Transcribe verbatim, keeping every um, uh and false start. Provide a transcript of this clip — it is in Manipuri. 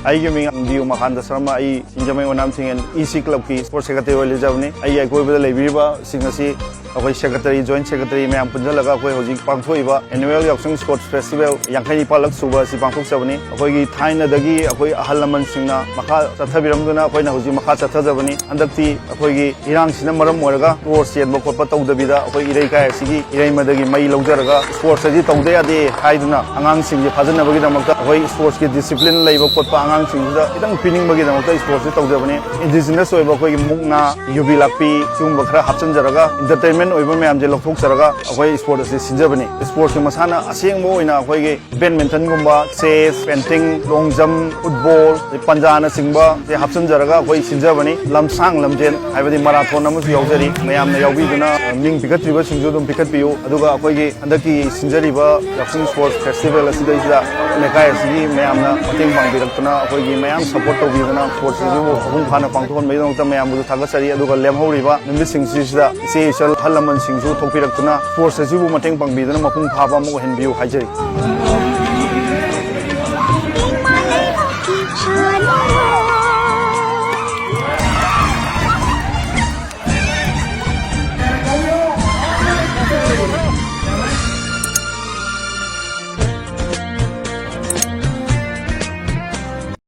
ꯑꯩꯒꯤ ꯃꯤꯡ ꯕꯤ ꯎꯃꯥꯀꯥꯟꯇ ꯁꯔꯃ, ꯑꯩ ꯁꯤꯡꯖꯃꯩ ꯑꯣꯏꯅꯥꯝ ꯊꯤꯡꯉꯦꯟ ꯏ ꯁꯤ ꯀ꯭ꯂꯕꯀꯤ ꯁ꯭ꯄꯣꯔꯠꯁ ꯁꯦꯀ꯭ꯔꯦꯇꯔꯤ ꯑꯣꯏꯅ ꯂꯩꯖꯕꯅꯤ꯫ ꯑꯩꯒꯤ ꯑꯀꯣꯏꯕꯗ ꯂꯩꯕꯤꯔꯤꯕꯁꯤꯡ ꯑꯁꯤ ꯑꯩꯈꯣꯏ ꯁꯦꯀ꯭ꯔꯦꯇꯔꯤ, ꯖꯣꯏꯟꯠ ꯁꯦꯀ꯭ꯔꯦꯇꯔꯤ ꯃꯌꯥꯝ ꯄꯨꯟꯁꯤꯜꯂꯒ ꯑꯩꯈꯣꯏ ꯍꯧꯖꯤꯛ ꯄꯥꯡꯊꯣꯛꯏꯕ ꯑꯦꯅꯨꯋꯦꯜ ꯌꯥꯎꯁꯪ ꯁ꯭ꯄꯣꯔꯠꯁ ꯐꯦꯁꯇꯤꯚꯦꯜ ꯌꯥꯡꯈꯩ ꯅꯤꯄꯥꯜꯂꯛ ꯁꯨꯕ ꯑꯁꯤ ꯄꯥꯡꯊꯣꯛꯆꯕꯅꯤ꯫ ꯑꯩꯈꯣꯏꯒꯤ ꯊꯥꯏꯅꯗꯒꯤ ꯑꯩꯈꯣꯏ ꯑꯍꯜ ꯂꯃꯟꯁꯤꯡꯅ ꯃꯈꯥ ꯆꯠꯊꯕꯤꯔꯝꯗꯨꯅ ꯑꯩꯈꯣꯏꯅ ꯍꯧꯖꯤꯛ ꯃꯈꯥ ꯆꯠꯊꯖꯕꯅꯤ꯫ ꯍꯟꯗꯛꯇꯤ ꯑꯩꯈꯣꯏꯒꯤ ꯏꯔꯥꯡꯁꯤꯅ ꯃꯔꯝ ꯑꯣꯏꯔꯒ ꯁ꯭ꯄꯣꯔꯠꯁ ꯆꯦꯟꯕ ꯈꯣꯠꯄ ꯇꯧꯗꯕꯤꯗ ꯑꯩꯈꯣꯏ ꯏꯔꯩꯀꯥꯏ ꯑꯁꯤꯒꯤ ꯏꯔꯩꯃꯗꯒꯤ ꯃꯩ ꯂꯧꯖꯔꯒ ꯁ꯭ꯄꯣꯔꯠꯁ ꯑꯁꯤ ꯇꯧꯗ ꯌꯥꯗꯦ ꯍꯥꯏꯗꯨꯅ ꯑꯉꯥꯡꯁꯤꯡꯁꯦ ꯐꯥꯖꯅꯕꯒꯤꯗꯃꯛꯇ ꯑꯩꯈꯣꯏ ꯁ꯭ꯄꯣꯔꯠꯁꯀꯤ ꯗꯤꯁꯤꯄ꯭ꯂꯤꯟ ꯂꯩꯕ ꯈꯣꯠꯄ ꯑꯉꯥꯡꯁꯤꯡꯁꯤꯗ ꯈꯤꯇꯪ ꯄꯤꯅꯤꯡꯕꯒꯤꯗꯃꯛꯇ ꯁ꯭ꯄꯣꯔꯠꯁꯁꯤ ꯇꯧꯖꯕꯅꯤ꯫ ꯏꯟꯗꯤꯖꯤꯅꯁ ꯑꯣꯏꯕ ꯑꯩꯈꯣꯏꯒꯤ ꯃꯨꯛꯅꯥ, ꯌꯨꯕꯤ ꯂꯥꯛꯄꯤ ꯁꯤꯒꯨꯝꯕ ꯈꯔ ꯍꯥꯞꯆꯤꯟꯖꯔꯒ ꯏꯟꯇꯔꯇꯦꯟꯃꯦꯟ ꯑꯣꯏꯕ ꯃꯌꯥꯝꯁꯦ ꯂꯧꯊꯣꯛꯆꯔꯒ ꯑꯩꯈꯣꯏ ꯁ꯭ꯄꯣꯔꯠ ꯑꯁꯤ ꯁꯤꯟꯖꯕꯅꯤ꯫ ꯁ꯭ꯄꯣꯔꯠꯁꯀꯤ ꯃꯁꯥꯟꯅ ꯑꯁꯦꯡꯕ ꯑꯣꯏꯅ ꯑꯩꯈꯣꯏꯒꯤ ꯕꯦꯗꯃꯤꯟꯇꯟꯒꯨꯝꯕ, ꯆꯦꯁ, ꯐꯦꯟꯁꯤꯡ, ꯂꯣꯡ ꯖꯝ, ꯐꯨꯠꯕꯣꯜ, ꯑꯗꯩ ꯄꯟꯖꯥꯅꯆꯤꯡꯕ ꯑꯁꯤ ꯍꯥꯞꯆꯤꯟꯖꯔꯒ ꯑꯩꯈꯣꯏ ꯁꯤꯟꯖꯕꯅꯤ꯫ ꯂꯝꯁꯥꯡ ꯂꯝꯖꯦꯟ ꯍꯥꯏꯕꯗꯤ ꯃꯔꯥꯊꯣꯟ ꯑꯃꯁꯨ ꯌꯥꯎꯖꯔꯤ꯫ ꯃꯌꯥꯝꯅ ꯌꯥꯎꯕꯤꯗꯨꯅ ꯃꯤꯡ ꯄꯤꯈꯠꯄꯤꯕꯁꯤꯡꯁꯨ ꯑꯗꯨꯝ ꯄꯤꯈꯠꯄꯤꯌꯨ꯫ ꯑꯗꯨꯒ ꯑꯩꯈꯣꯏꯒꯤ ꯍꯟꯗꯛꯀꯤ ꯁꯤꯟꯖꯔꯤꯕ ꯌꯥꯎꯁꯪ ꯁ꯭ꯄꯣꯔꯠꯁ ꯐꯦꯁꯇꯤꯚꯦꯜ ꯑꯁꯤꯗꯩꯁꯤꯗ ꯂꯩꯀꯥꯏ ꯑꯁꯤꯒꯤ ꯃꯌꯥꯝꯅ ꯃꯇꯦꯡ ꯄꯥꯡꯕꯤꯔꯛꯇꯨꯅ, ꯑꯩꯈꯣꯏꯒꯤ ꯃꯌꯥꯝ ꯁꯞꯄꯣꯔꯠ ꯇꯧꯕꯤꯗꯨꯅ ꯁ꯭ꯄꯣꯔꯠꯁ ꯑꯁꯤꯕꯨ ꯃꯄꯨꯡ ꯐꯥꯅ ꯄꯥꯡꯊꯣꯛꯍꯟꯕꯒꯤꯗꯃꯛꯇ ꯃꯌꯥꯝꯕꯨꯁꯨ ꯊꯥꯒꯠꯆꯔꯤ꯫ ꯑꯗꯨꯒ ꯂꯦꯝꯍꯧꯔꯤꯕ ꯅꯨꯃꯤꯠꯁꯤꯡꯁꯤꯗ ꯏꯆꯦ ꯏꯆꯜ ꯑꯍꯜ ꯂꯃꯟꯁꯤꯡꯁꯨ ꯊꯣꯛꯄꯤꯔꯛꯇꯨꯅ ꯁ꯭ꯄꯣꯔꯠꯁ ꯑꯁꯤꯕꯨ ꯃꯇꯦꯡ ꯄꯥꯡꯕꯤꯗꯨꯅ ꯃꯄꯨꯡ ꯐꯥꯕ ꯑꯃ ꯑꯣꯏꯍꯟꯕꯤꯌꯨ ꯍꯥꯏꯖꯔꯤ꯫